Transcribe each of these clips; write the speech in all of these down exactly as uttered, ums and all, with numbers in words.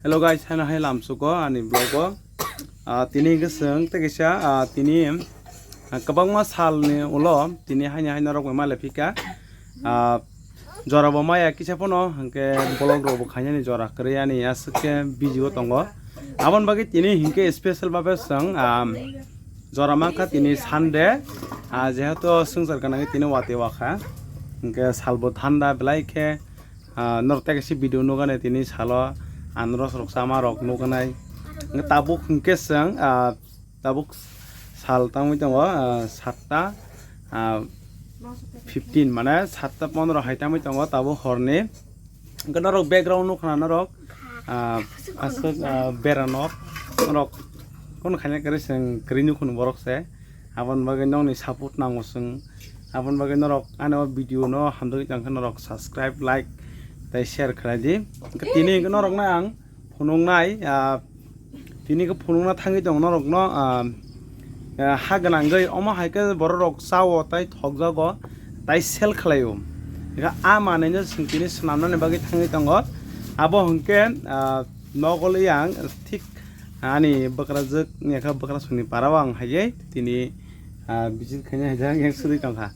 Hello guys, haino hai lamsuko ani vlog o. Ah, tini hwnkhe chwng tei kaisa, ah, tini, ah, kwbangma salni ulo tini haino hai norok bai malaiphi kha. Ah, jora bo maya kisa phano hwnkhe vlog rok bo khainani jora kwrwi ani aswk khe busy o tongo. Aboni bagwi tini hwnkhe special babe chwng, ah, jora mankha tini Sunday, ah, jehetu swngchar gwnangwi tini watwi wakha, hwnkhe salbo thanda belai khe. Ah, norok tei kaisa video nugani tini salo anros rok chama rok nugnai. Hwnkhe tabuk hwnkhe chwng, ah, tabuk sal tangwi tongo, ah, satta, ah, fifteen, mane satta pondro hai tangwi tongo tabuk horni. Hwnkhe norok background nukha na norok, ah, aswk, ah, bera nok norok kono khaina kwrwi chwng kwrwi nukha borok se. Aboni bagwi nokni support nango chwng. Aboni bagwi norok ani o video no hamjagwi tongkhe norok subscribe, like tei share khlai di. Hwnkhe tini hwnkhe norokno ang phunuknai, ah, tini khe phunukna thangwi tongo norokno, ah, ah, ha gwnangwi omo hai khe borok rok chao tei thokjago tei sell khlaio. Hwnkhe a manwino chwng tini swnamnani bagwi thangwi tongo. Abo hwnkhe, ah, nogolwi ang thik ani bwkrajwk wngya khe bwkrasongni para o ang hai tini, ah, visit khaina hai jang yang sudui tongkha.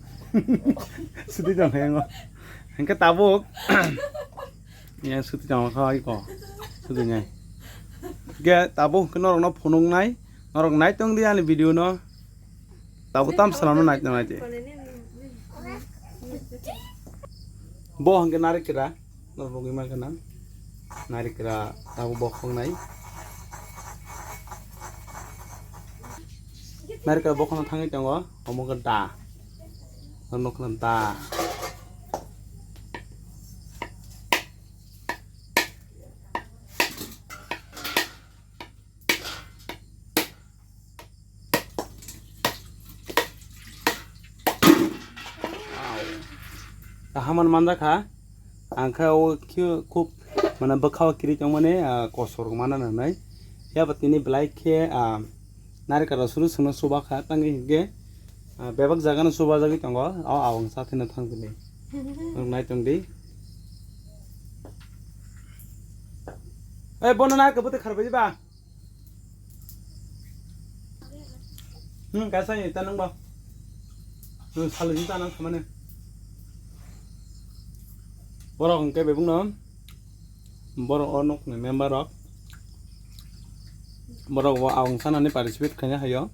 Sudui tongkha yang o. Hwnkhe tabuk yang sudui tongkha iko. Sudui nai. Ge tabuk hwnkhe norokno phunuknai. Norok nai tong di ani video no. Tabuk tam swnamno nai tong nai di. Bo hwnkhe narikra. Norok nugwi mankha na, narikra tabuk bokhok nai. Narikra bokhokno thangwi tongo, omo khe da. Norok nukha na da. Kaham manjakha, ang khe o khub, mane, bwkha o kwrwi tongmani, ah, kosor mana nanai. Phiya ba tini belai khe, ah, narikra suru sungno chuba kha, tangwi hinkhe, ah, bebak jaga no chuba jagwi tongo, o awang sa thwino thang tini. Nai tong di. Ei, bono narikra bwtwi kharbai ba? Hmm, kaisa ni ta nang ba. Hmm, salo ni ta nang khamane. Borok hwnkhe bebak no. Borok o nok ni member rok. Borok bo awang sanani participate khaina hayo.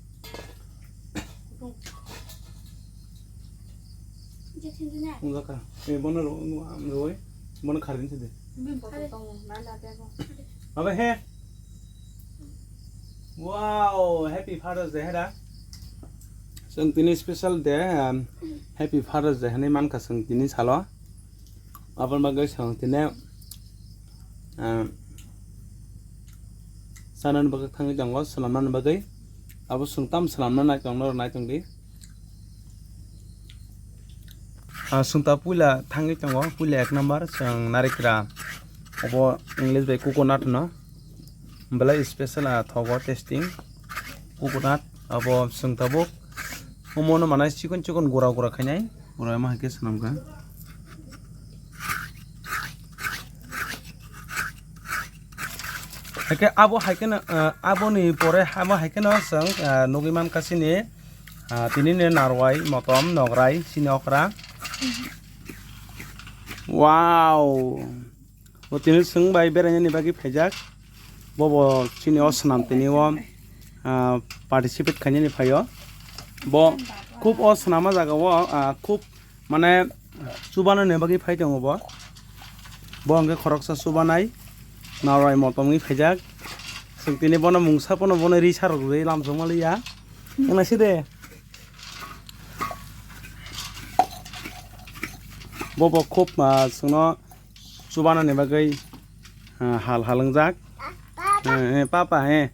Unjaka. Eh, bono ro, ro, bono kharin sidi. Baba he. Wow, happy Father's Day, hera. Chwng tini special day, um, happy Father's Day hinwi mankha chwng tini salo. Aboni bagwi chwng tini, um, sanani bagwi thangwi tongo, swnamnani bagwi. Abo chwng tam swnamna nai tong, norok nai tong di. Ah, chwng ta puila thangwi tongo, puila ek number chwng narikra. Obo English bai coconut hwno. Belai special a thogo tasting. Coconut abo chwng tabuk. Omo no manai chikon chikon gura gura khainai. Gura ma hai khe swnamkha. Haikhe abo haikhe no, ah, aboni pore abo haikhe no chwng, ah, nugwi mankha chini, ah, tini ni narwai, motom, nograi, chini okra. Wow! Bo tini chwng bai berainani bagwi phaijak. Bobo chini o swnam tini o, ah, participate khainani phaio. Bo khub o swnama jaga o, ah, khub mane chubanani bagwi phai tongo bo. Bo hwnkhe khoroksa chubanai, narwai motom wngwi phaijak. Chwng tini bono mungsa phano bono ri sarok rwui lamsokma liya. Wngna side. Bobo khub, ah, chwngno chubanani bagwi, ah, hal hal wngjak. Eh, eh, papa, eh.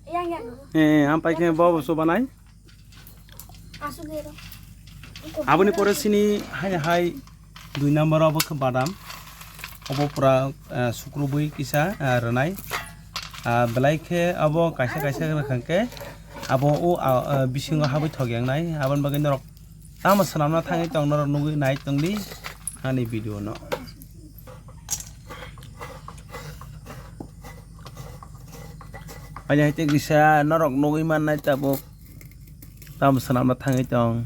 Eh, eh, ang pai khe bobo chubanai. Aboni pore chini hai hai dui number obo khe badam. Obo pura, eh, sukrubui kisa, eh, rwnai. Ah, belai khe abo kaisa kaisa rwkha khe abo o, ah, ah, bisingo habwi thok yang nai. Aboni bagwi norok tamo swnamna thangwi tong norok nugwi nai tong di ani video no. Ani hai tei kisa norok nugwi mannai tabuk. Tamo swnamna thangwi tong.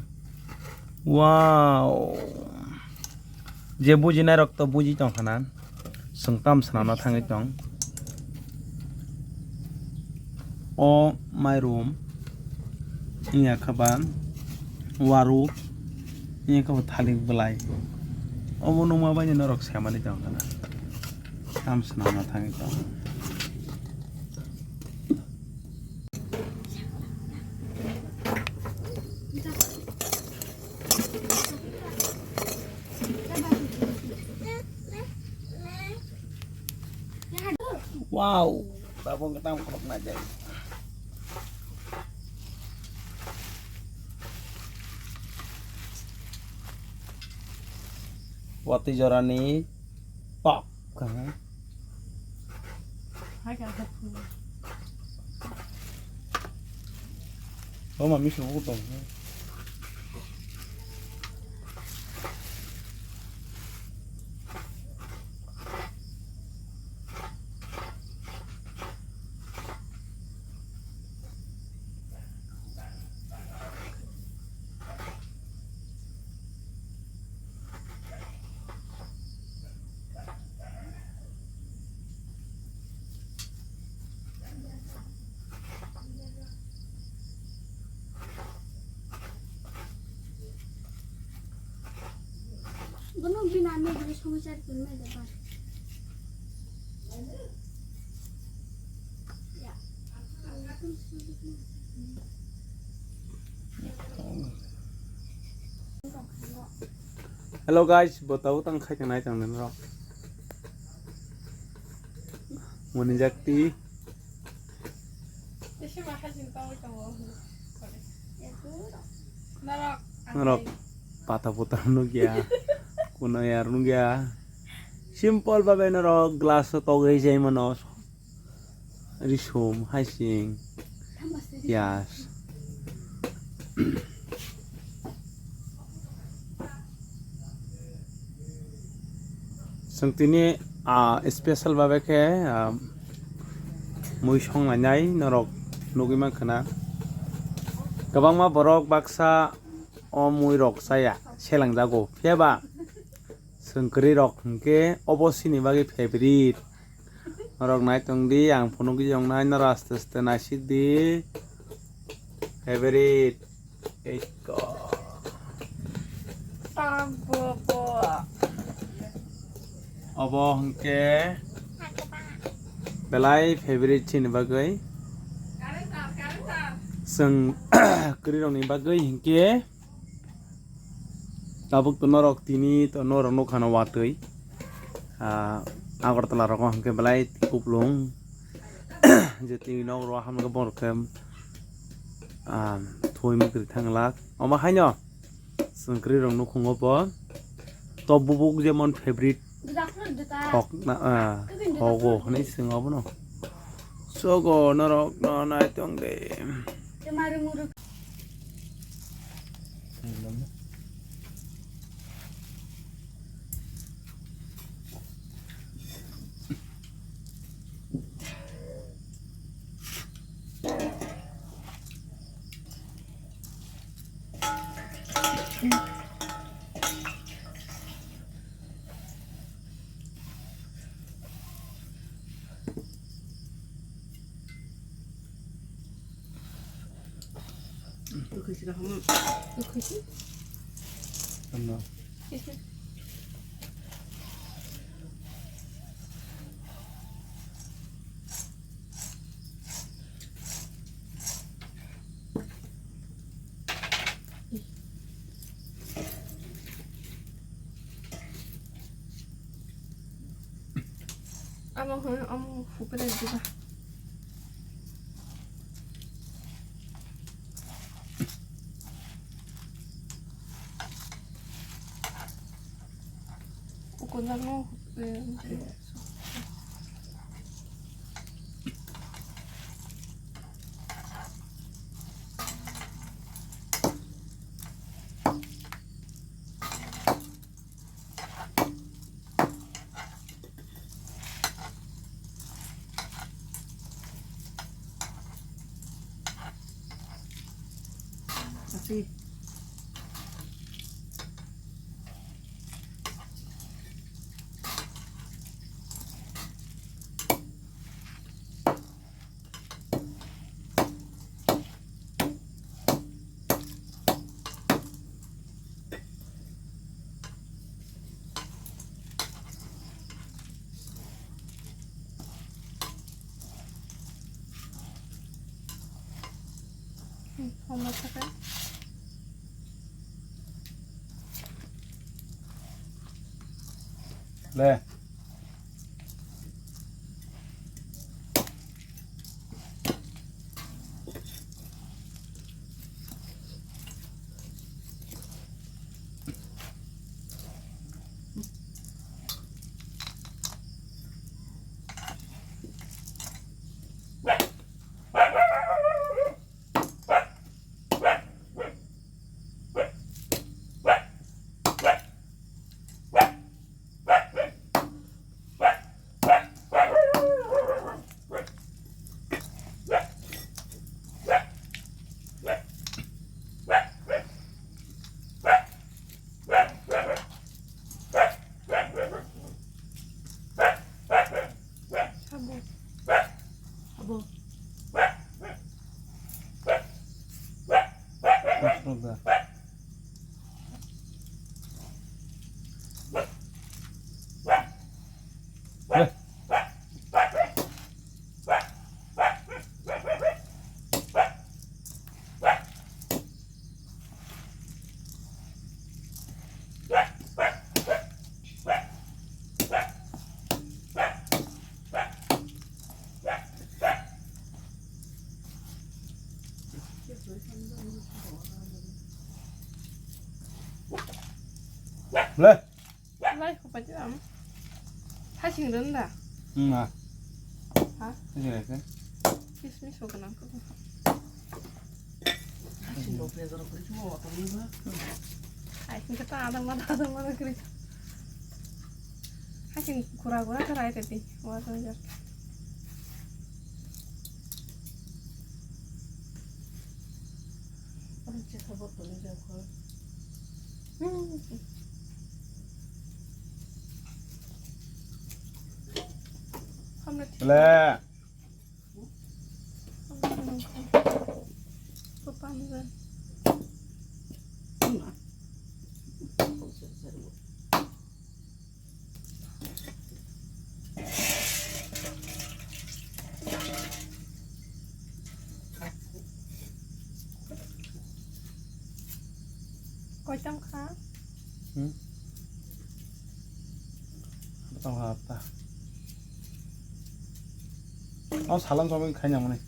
Wow. Je bujinai rok to buji tong khana. Chwng tamo swnamna thangwi tong. O mairum. Wngya kha ba waru. Wngya kha ba thalik bwlai. Obo nukma bai norok samani tong khana. Tamo swnamna thangwi tong. Wow, babong ketang khorok na jai. Wati jorani pok. Oh, mami subuh tong. Bono bini ano bini somosa tongmani da ba. Hello guys, bo tabuk tang khai tang nai tang nai rok. Moni jakti. Norok pata puta nugya, kuno yar nugya. Simple babe norok glass o togwi jai mano. Risum, haising, piyas. Chwng tini, ah, special babe khe, ah, mui songlainai norok nugwi mankha na. Kwbangma borok baksa o mui rok chaya selengjago, phiya ba chwng kwrwi rok hinkhe obo chini bagwi favorite. Norok nai tong di, ang phunugwi tongnai, norok aste aste naisik di. Favorite. Ekko. Abo hwnkhe belai favorite chini bagwi. Chwng kwrwirokni bagwi hinkhe tabuk to norok tini to norok nukha no watwi. Ah, Agartala rogo hwnkhe belai kuplung. Je tini nok ro hamkhe borok khe, ah, thoi mukri thanglak. Omo haino chwng kwrwi rok nukhungo bo. Top bubuk jemon favorite thok na, ah, thogo hwnwi chwng obono. Sogo norok no nai tong de. Amo hwn, amo hupre diba. Uko nango, eh, Le. Abo. Abo. Le. Lai ko paji am. Hasing don da. Hmm, ah. Ha? Hasing rek. Kismis ko kana ko. Hasing rok le jora kuri chuma wa kami ba. Hasing kata ada mana ada mana kuri. Hasing kura kura kara itu di. Wa jor. Ble. Koitam kha? Hmm? Koitam kha ta. O salam salam khaina mani.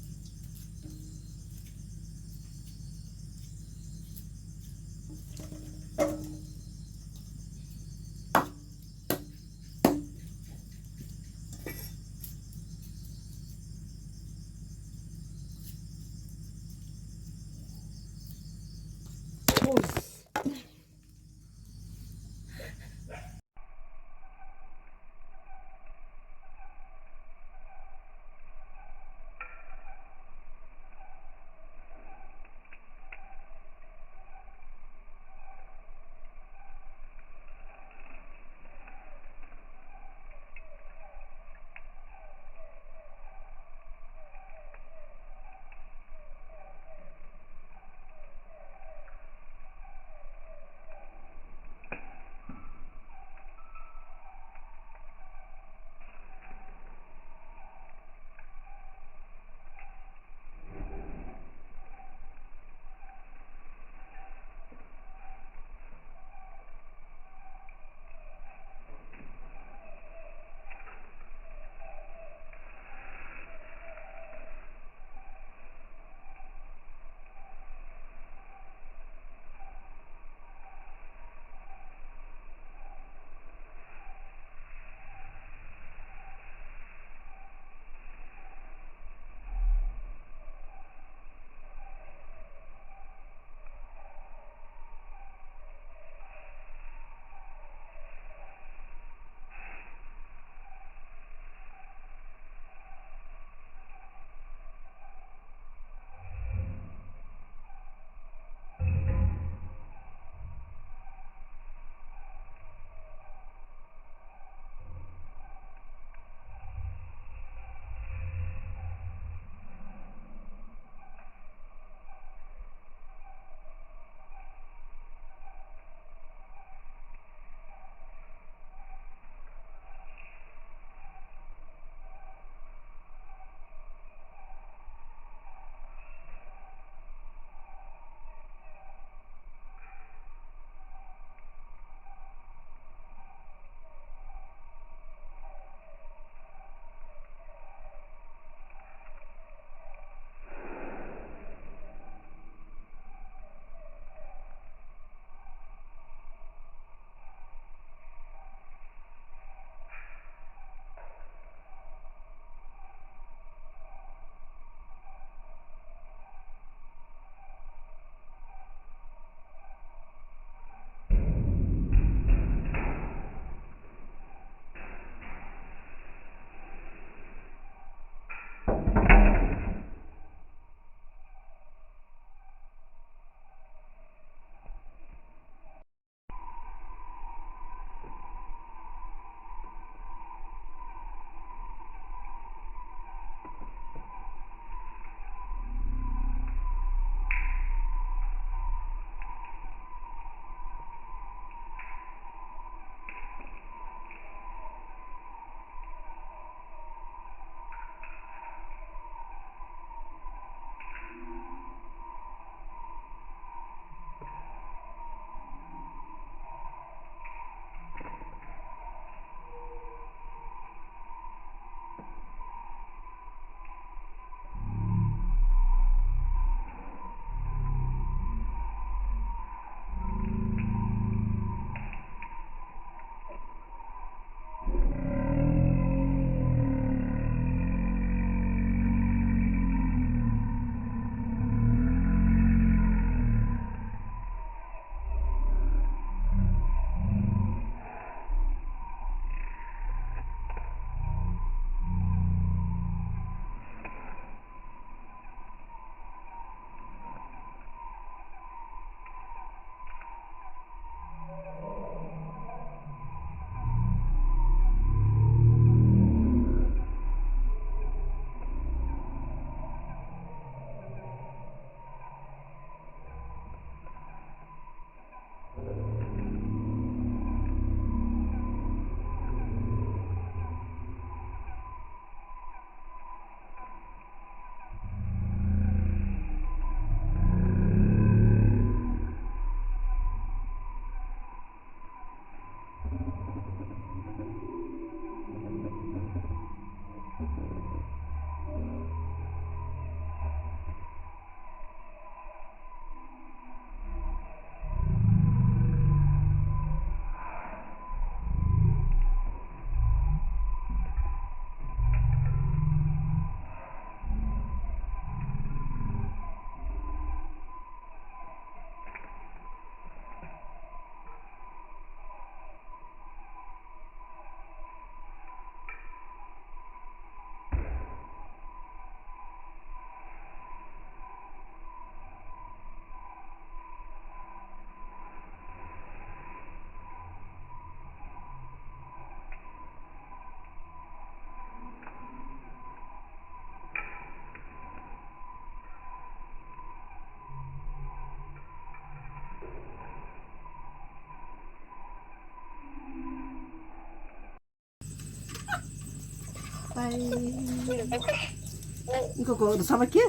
Iko ko sama kye?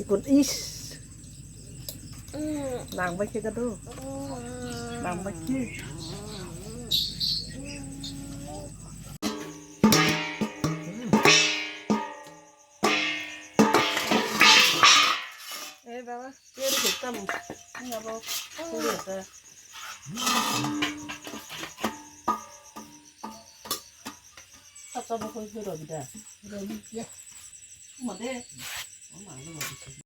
Iko is. Nang bai khe ka do. Nang bai khe. Eh, baba, kiri hitam. Ini apa? Kulit ya. Kata apa kau sudah bida? Sudah ya. Mau deh. Mau malu mau.